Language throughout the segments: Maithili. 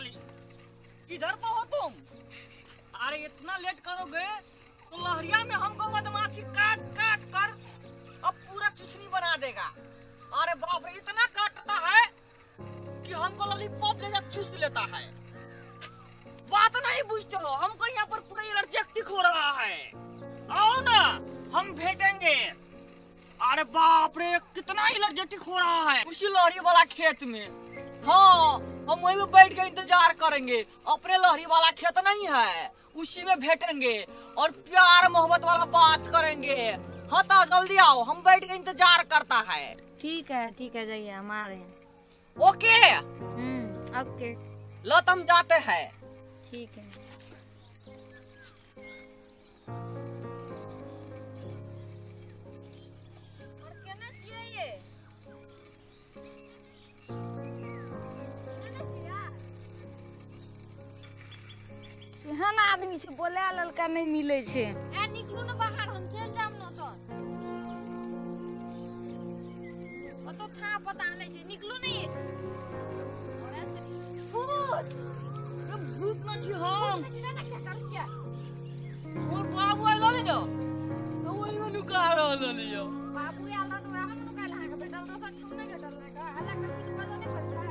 डार्लिंग, किधर पर हो तुम? अरे इतना लेट करोगे तो लहरिया में हमको मधुमाछी काट काट कर अब पूरा चुसनी बना देगा। अरे बाप रे, इतना काटता है कि हमको लॉलीपॉप जैसा चूस लेता है। बात नहीं बुझते हो, हमको यहाँ पर पूरा एलर्जेटिक हो रहा है। आओ ना, हम भेटेंगे। अरे बाप रे, कितना एलर्जेटिक हो रहा है। उसी लहरी वाला खेत में, हाँ हम वहीं में बैठ के इंतजार करेंगे। अपने लहरी वाला खेत नहीं है, उसी में भेटेंगे और प्यार मोहब्बत वाला बात करेंगे। हाँ तो जल्दी आओ, हम बैठ के इंतजार करता है। ठीक है ठीक है, जाइए, हम आ रहे हैं। ओके ओके, लो तुम जाते हैं। ठीक है। और केना छियै ये? केहन आदमी छै, बोले ललका नहि मिलै छै। ए निकलू ने बाहर, हम चलि जायब ने ओतऽ। ओतऽ था पता नहि छै, निकलू ने। भूत, भूत न छी हम। और बाबू आयल रहलै ने, तऽ ओहिमे नुका रहल रहलै। बाबू आयल रहल तऽ वएहमे नुकायल अहाँके भेटल, दोसर ठाम नहि भेटल अहाँके। हल्ला करै छी तऽ पतो नहि पड़ै छै।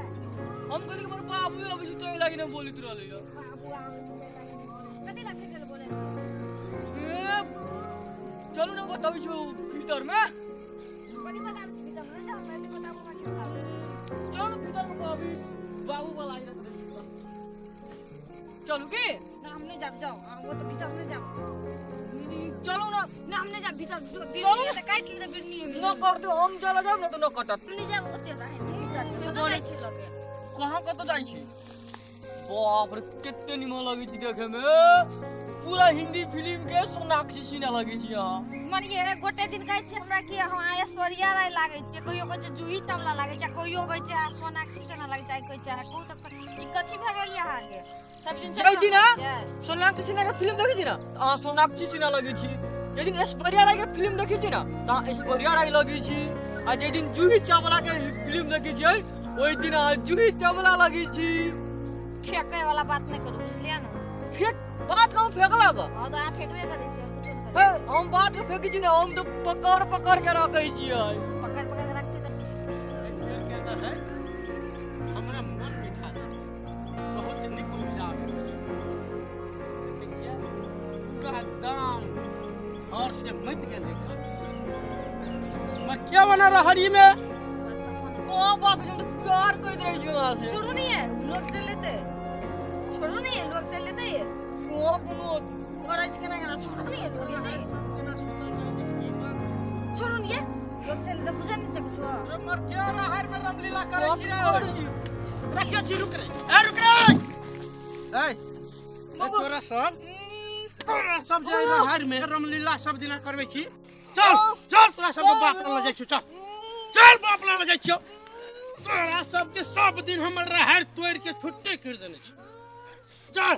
हम कहलियै हमर बाबू अबै छै ताहि लागि नहि बोलैत रहलै। बाबू आबै छै ताहि लागि नहि बोलैत। कथी लए भेटल बोलै? ए चलू ने बताबै छी भीतर मे। कथी बताबै छी भीतर मे? जाउ, हम एते बताबू अहाँके बताबू। चलू ने भीतर मे कहबी बाबू वाला आइ। चलू की? ना हम नहीं जाब, जाओ वो तो भीतर नहीं जाब। चलो ना। ना हम नहीं जाब भीतर, बिरनी है काट ले बिरनी है। न कटो, हम चला जाब ना तो न कटत। नहीं जाब ओते रहे भीतर कत जाय छी लगे। कहां कत जाय छी? बाप रे, कते निमन लगै छी देखे में। पूरा हिंदी फिल्म के सोनाक्षी सिन्हा लगै छी अहाँ। मरिये गोटे दिन कहै छी हमरा कि हम ऐश्वर्या राय लागै छी, कहियो कहै छै जूही चावला लागै छै, कहियो कहै छै सोनाक्षी सिन्हा लागै छै, कहै छै कहू तऽ ई कथी भए गेल अहाँके? सब दिन सोनाक्षी सिन्हा के फिल्म देखै छी ना तऽ अहाँ सोनाक्षी सिन्हा लगै छी। जाहि दिन ऐश्वर्या राय के फिल्म देखै छी ना तऽ अहाँ ऐश्वर्या राय लगै छी। आ जाहि दिन जूही चावला के फिल्म देखै छियै ओहि दिन अहाँ जूही चावला लगै छी। फेकै वाला बात नहि करू, बुझलियै ने? फेक बात कहूँ फेकला के? हां तऽ अहाँ फेकबे करै छियै, कुछो नहि करै। हम बात के फेकै छी ना, हम तऽ पकड़ पकड़ के रखै छियै। पकड़ पकड़ के रखते तऽ के अंदर है हमरा मन मिठा बहुत नीक उपजा देखै छियै। पूरा दाम घर से मटि गेलै काम से। मकिया बना रहरी में को बात जो प्यार करैत रहै छी वहां से। छोड़ू नहीं है, लोग चल लेते। छोड़ू नहीं है, लोग चल लेते। को कोनो करै छै केना केना, छोड़ू नहीं है, लोग एते। छोड़ू नहीं है, लोग चल लेते, बुझै नहीं छै कुछो। मकिया रहर में रामलीला करै छी रे। रखियो छी, रुक रे। ए रुक रे। ए तोरा सब जे रहर में रामलीला सब दिना करबै छी। चल चल तोरा सब के बाप लग जाइ छु, चल चल बाप लग जाइ छियौ। तोरा सब के सब दिन हमर रहर तोड़ के छुट्टी कर देने छी। चल